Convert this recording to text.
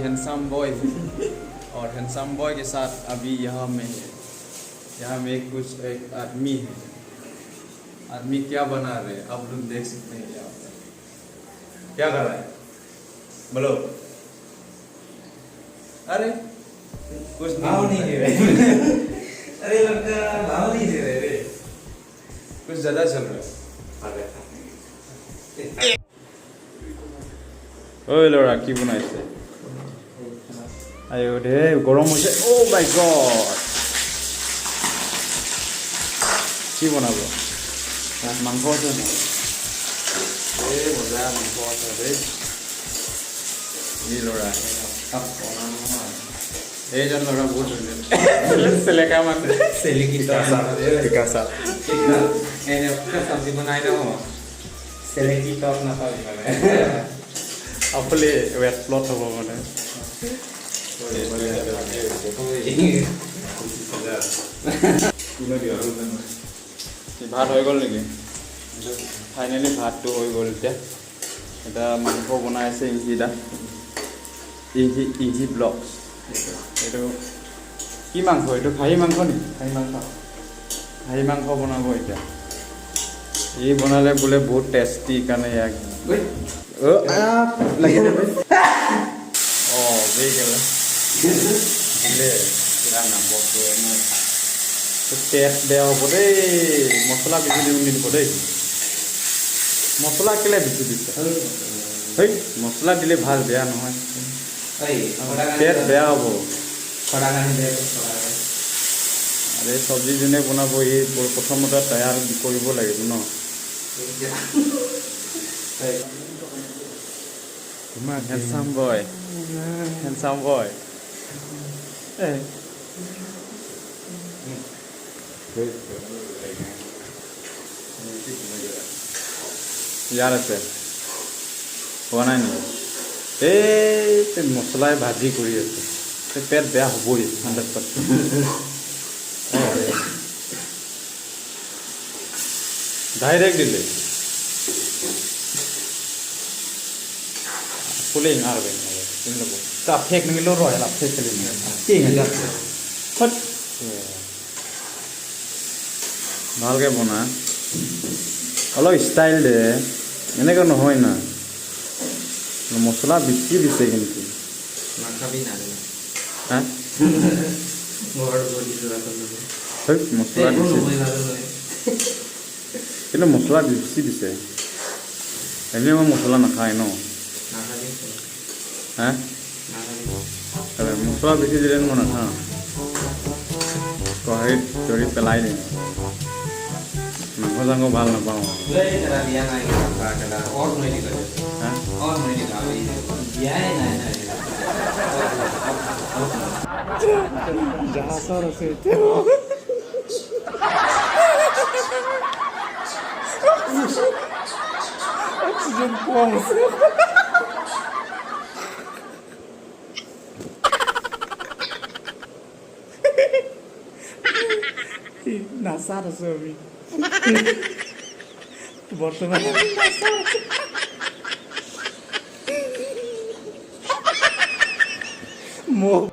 Handsome boy है और handsome boy के साथ अभी यहाँ में है, यहाँ में कुछ एक आदमी है। आदमी क्या बना रहे हैं आप लोग देख सकते हैं। यहाँ पर क्या कर रहा है बोलो। अरे कुछ भाव नहीं नहीं दे रहे। अरे लड़का भाव नहीं दे रहे रे। कुछ ज्यादा चल रहा है। ঐ ল'ৰা, কি বনাইছে? আইঅ দে, গৰম হৈছে। অ' মাই গড, কি বনাব? মাংস আছে নাই? এই মজা মাংস আছে দেই। ই ল'ৰা, এইজন ল'ৰা বহুত ধুনীয়া চেলেকা মানুহ। চেলেকি। পিকাচা। এনেকুৱা চব্জি বনাই ন, চেলেকি টক নাপাবি মানে। আপুনি ৱেট প্লট হ'ব মানে। কি ভাত হৈ গ'ল নেকি? ফাইনেলি ভাতটো হৈ গ'ল। এতিয়া এতিয়া মাংস বনাই আছে ইংহি দা, ইংহি, ইংহি ব্লগছ। এইটো কি মাংস? এইটো খাহী মাংস নেকি? খাহী মাংস। খাহী মাংস বনাব এতিয়া। ই বনালে বোলে বহুত টেষ্টি কাৰণে ইয়াক লাগিলে। অঁ, দিলে। পেট বেয়া হ'ব দেই। মছলা বেছি দিব নিদিব দেই। মছলা কেলে বেছি দিছে? হেই, মছলা দিলে ভাল, বেয়া নহয়। পেট বেয়া হ'ব। আৰে, চব্জি যোনে বনাব সি প্ৰথমতে তৈয়াৰ কৰিব লাগিব ন। হেণ্ডচাম বয়, হেণ্ডচাম বয়। এই ইয়াত আছে, হোৱা নাই নেকি? এই মছলাই ভাজি কৰি আছে। এই পেট বেয়া হ'বই 100%। ডাইৰেক্ট দিলে ফুলে আরবে তা ফেক নিল রয়েলা ফেক ফট। ভালকে বনা, অলপ ষ্টাইল দে। এনেকৈ নহয় না। মছলা বেছি দিছে কিন্তু। নাখাবি না। হা। ঘৰত গৈ দিছো। হেই, মছলা দিছে কিন্তু, মছলা বেছি দিছে। এনেই মই মছলা নাখায় ন। নাখাবি। হা। নাখাবি। মছলা বেছি দিলে মই নাখাওঁ, কেৰাহীত ধৰি পেলাই দিম। মাংস চাংস ভাল নাপাওঁ। দিয়া নাই और नहीं दिखा। হা। और नहीं दिखा, দিয়াই নাই নাই। জাহাজত আছে এতিয়া। অক্সিজেন কম আছে। নাচাত আছো আমি বৰ্তমান। মোক